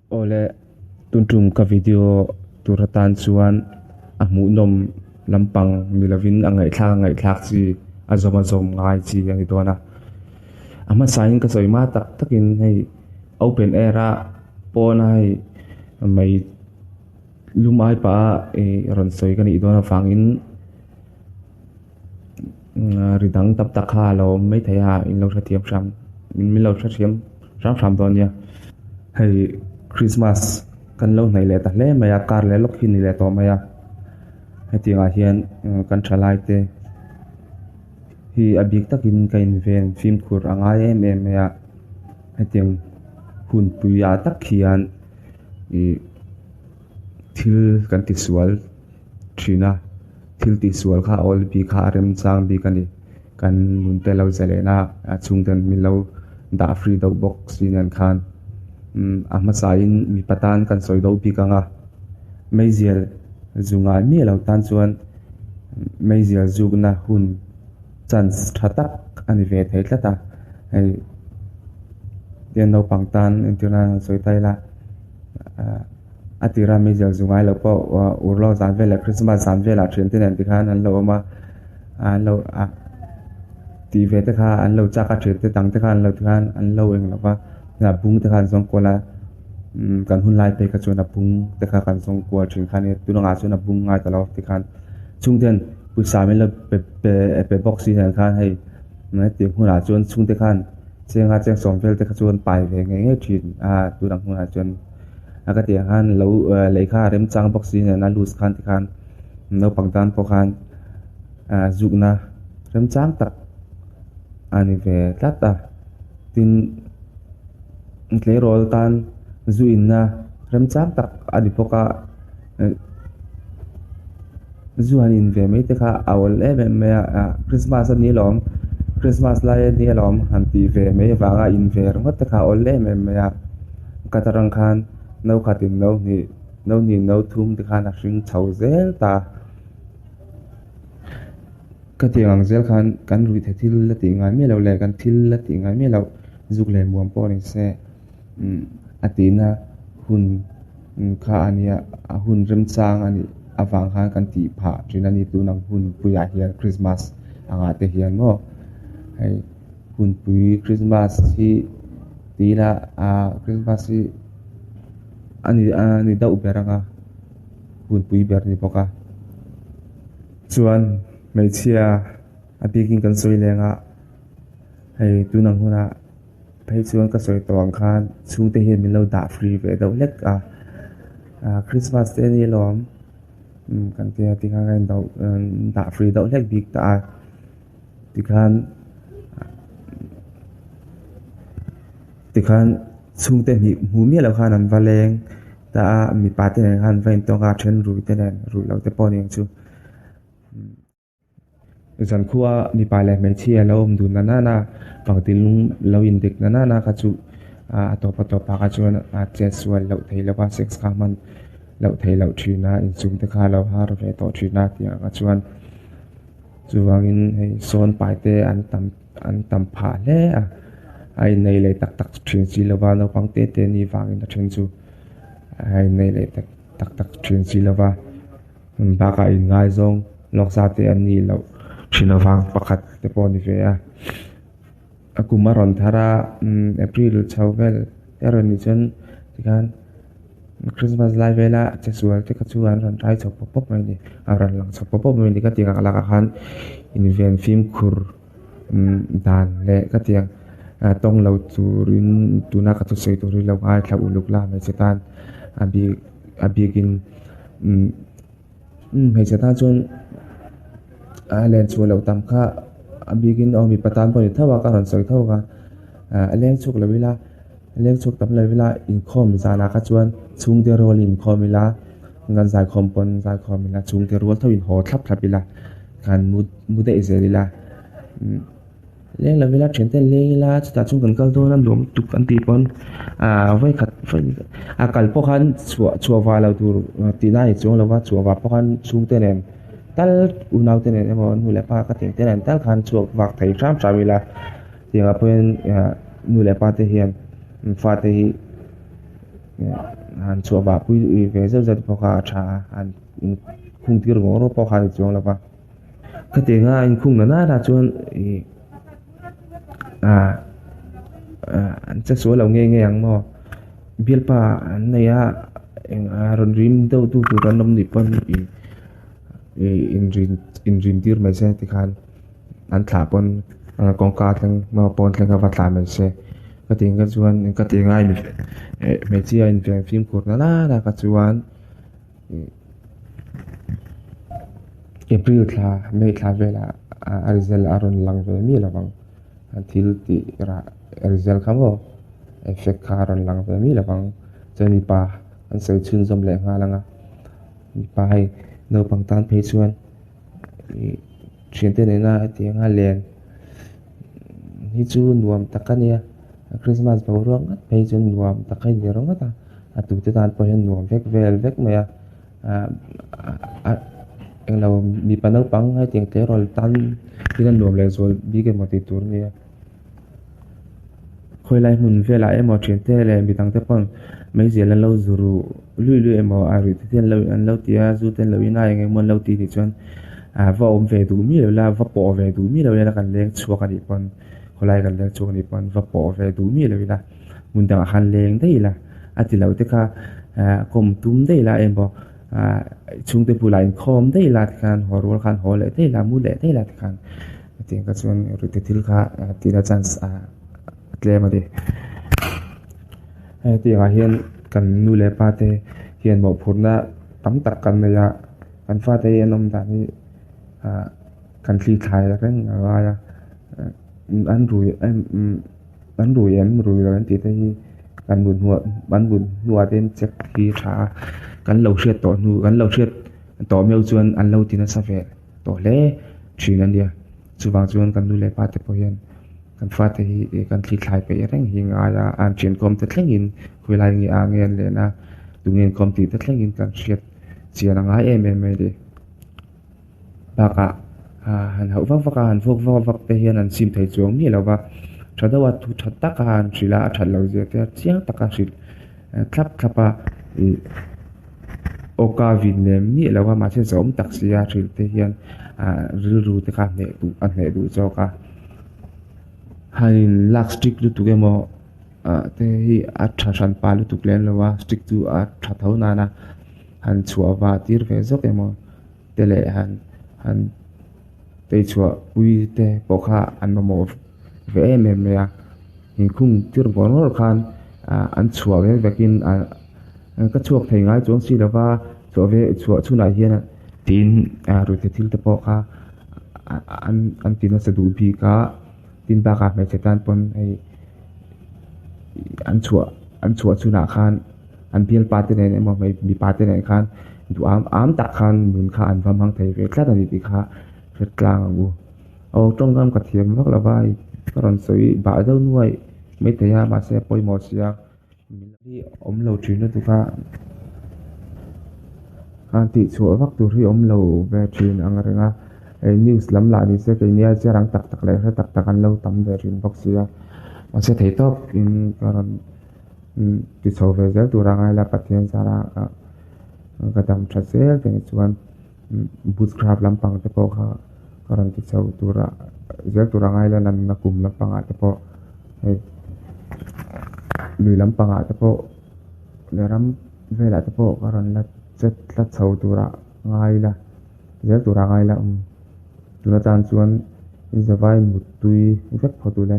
Awle, tun tum ka video tur atan chuan a hmuhnawm lampang ni lovin a ngaihthlak a ngaihthlak chi a zawm a zawm ngai chi a ni dawn a. A hmasain ka sawi hma tak takin hei open air a pawna hei mei lum ai pah a ih rawn sawi ka nih dawn avangin ri dang tam tak kha a lo awm maithei a in lo hrethiam hram min lo hrethiam hram hram dawn nia. Hei Christmas kan lo hnaih leh ta hle mai a kar leh lawk hi ni leh tawh mai a hetiang ah hian kan thalai te hi a bik takin ka inven fimkhur a ngai em em mai a hetiang hunpui ah tak hian ih thil kan tisual thin a thil tihsual kha a awl bik kha a remchang bik a ni kan nun te lo zalen a a chhungten min lo dah free deuh bawk si nen khan umm a hmasa in mipa tan kan sawi deuh bik ang a meizial zu ngai miah lo tan chuan meizial zukna hun chance tha tak a ni ve thei tlat a hei naupang tan entir nan han sawi ta ila ahh. A tira meizial zu ngai loh pawh urlawk zan vel leh Christmas zan velah thiante nen tikhan an lo awm a, an lo ah tih ve te kha an lo chak a thiante dang te kha an lo tikhan an lo eng lo va a bung te kha an zawng kual a umm kan hun lai phei kha chuan a bung te kha kan zawng kual thin kha ania tun angah chuan a bung ngai ta lo tikhan chhungten pawisa min lo pe pe pe bawk si nen khan hei hetiang hunah chuan chhungte khan chenga chengsawm vel te kha chuan pai ve ngei ngei thin a tun ang hunah chuan. A ka tih ang khan lo lehkha a remchang bawk si nen a loose khan tikhan naupang tan pawh khan ah zukna remchang tak a ni ve tlat a tin tleirawl tan zu inna remchang tak a ni bawk a zu han in ve mai te kha a awl em em mai a ah Christmas a ni alawm Christmas lai a ni alawm han tih ve mai avanga in ve ringawt te kha a awl em em mai a ka ta rang khan no khat in no hnih no hnih no thum te khan a hring chho zel ta ka tih ang zel khan kan ruihtheih thil la tih ngai miah loh leh kan thil la tih ngai miah loh zuk leh muam pawh ni se. A tihna hun kha a nia a hun remchang a nih avang khan kan tih phah thin a ni tun ang hun puiah hian Christmas angah te hian maw hei hunpui Christmas hi ti ila ah Christmas hi a ni a ni deuh ber ang a hunpui ber a ni bawk a chuan hmeichhia a bikin kan sawi leng a hei tun ang hunah. Phei chuan ka sawi tawh ang khan chhungte hian min lo dah free ve deuh hlek a, ah Christmas te ani alawm umm kan tia tikhan ka in dah free deuh hlek bik ta a, tikhan tikhan chhungte hnih hmuh miah loh khan an va leng ta a, mipa te nen khan an va intawk a, then rui te nen rui loh te pawh a ni ang chu. Zankhua mipa leh hmeichhia lo awm dun na nana pangti lung lo indik na nana kha chu a tawp a tawp ah kha chuan a chet sual loh theih loh a sex kha hman loh theih loh thin a inchung te kha a lo har ve tawh thin a tih ang ah chuan chuvangin hei sawn pai te an tam an tam phah hle a a innei leh tak tak thin si lova naupang te te ni vangin a then chu a innei leh tak tak tak thin si lova. Bakah inngaizawng lawk zat te an nih loh thin avang pakhat te pawh a ni ve a. A kum a rawn thar a umm April chho vel te a rawn nih chuan tikhan Christmas lai vela chesual te kha chu an rawn rai chho pawp pawp mai a ni a rawn lang chho pawp pawp mai a ni ka tih ang lakah khan inven fimkhur umm dan leh ka tih ang tawng lo turin tuna ka thusawi tur hi lo ngaithla uluk la hmeichhe tan a bik a bikin umm hmeichhe tan chuan a len chhuah loh tam kha a bikin aw mipa tan pawh a ni tho a ka rawn sawi tho a a leng chhuak lo ila a leng chhuak tam lo ila inkhawm zanah kha chuan chhungte rual inkhawm ila kan zaikhawm pawn zaikhawm ila chhungte rual tho in haw thlap thlap ila kan mu mu daih zel ila umm. Leng lo ila thian te an leng ila chutah chuan kan kal dawn a nuam lutuk an tih pawn ah vawikhat a kal pawh khan chhuah chhuah vah loh tur tih na a ni chuang lo va chhuah vah pawh khan chhungte nen tal unau te nen emaw nu leh pa ka tih te nen tal khan chhuak vak thei hram hram ila tiangah pawhin ah nu leh pa te hian fate hi. Han chhuah vah pui ve zeuh zeuh te pawh kha a tha a, han inkhung tir ngawr ngawr pawh kha a ni chuang lo va. Khatiang a inkhung na nana chuan ih ah ah an che sual lo nge nge ang maw? Bialpa an nei a eng a rawn rim deuh tu tur an awm nih pawn ih ih inrin inrin tir mai se tikhan an thlah pawn kawngka thleng emaw pawn thleng kha va thlah mai se. Ka tih ang kha chuan ka tih ang a hmeichhia inven fimkhur na nana kha chuan ih April thla May thla velah a result a rawn lang ve miah lo vang a thil tih rah result kha maw effect kha a rawn lang ve miah lo vang chuan mipa an sawi chhunzawm leh nghal ang a mipa hei naupang tan phei chuan ih thiante nena hetiang a len hi chu nuam tak a nia Christmas boruak ngawt phei chuan nuam tak a ni ringawt a a tute tan pawh hian nuam vek vel vek mai a ah englo mipa naupang hetiang tleirawl tan hian a nuam leh zual bik emaw tih tur a nia khawilai hmun velah emaw thiante leh midang te pawn meizial an lo zu ruh luih luih emaw a ruih te te an lo ti a zu te an lo in a eng emaw an lo ti tih chuan ah va awm ve duh miah lo ila va pawh ve duh miah lo ila kan leng chhuak a nih pawn khawlai kan leng chhuak a nih pawn va pawh ve duh miah lo ila hmun dangah khan leng daih ila a ti lo te kha ah kawm tum daih ila emaw ah chhungte bulah inkhawm daih ila tikhan haw rual khan haw leh daih ila mu leh daih ila tikhan hetiang kha chuan ruihte thil kha tihna chance a tlem a ni. Hetiang ah hian kan nu leh pa te hian mawhphurhna tam tak kan nei a kan fate hi an awm dan hi ah kan thli thlai reng a ngai a an rui em an rui em rui lo em tih te hi kan mut hnuah an mut hnuah te hian check hi a tha a kan lo hriat tawh hnu kan lo hriat tawh meuh chuan an lo ti nasa ve tawh hle thin a nia chuvang chuan kan nu leh pa te pawh hian kan fate hi ih kan thli thlai peih reng hi ngai a an thian kawm te thlengin khawilai nge ah nge an len a tunge an kawm tih te thlengin kan hriat chian a ngai em em mai a ni bakah ah han hauh vak vak a han vuak vak vak te hian an sim thei chuang miah lo va tha deuh a thu tha tak a an hrilh a a that loh zia te chiang taka hrilh thlap thlap a ih awka vin lem miah lo a mahse zawm tak si a hrilh te hian ah rilru te kha a hneh duh a hneh duh zawk a han in lak strict lutuk emaw ah te hi a tha hran pah lutuk lem lo a strict chu a tha tho nan a han chhuah vah tir ve zawk emaw te leh han han tei chhuah pui te pawh kha an mamawh ve em em mai a inkhung tir ngawr ngawr khan ah an chhuah ve vek in ah ka chhuak thei ngai chuang si lova chhuah ve chhuah chhunah hian tiin ah ruihtheih thil te pawh kha an an ti nasa duh bik a tin bakah hmeichhe tan pawn hei an chhuah an chhuah chhunah khan an bialpa te nen emaw mipa te nen khan duh am am tak khan nun kha an va hmang thei ve tlat a ni tih kha hre tlang ang u. Aw tawngkam ka thiam vak lo va ka rawn sawi bah deuh nuai maithei a mahse a pawimawh si a hi awm lo thin lutuk a a tih chhuah vak tur hi awm lo ve thin ang reng a hei news lam lah ni se keini a chiar ang tak tak leh hre tak tak an lo tam ve thin bawk si a mahse thei tawp in ka rawn ti chho ve zel tur a ngai la Pathian zara ka dam tha zel te ni chuan bootcraft lampang te pawh kha ka rawn ti chho tur a zel tur a ngai la lanna kum lampangah te pawh hei lui lampangah te pawh leh ram velah te pawh ka rawn la chet tlat chho tur a ngai la zel tur a ngai la tun atan chuan in zavai muttui vek phawt ule.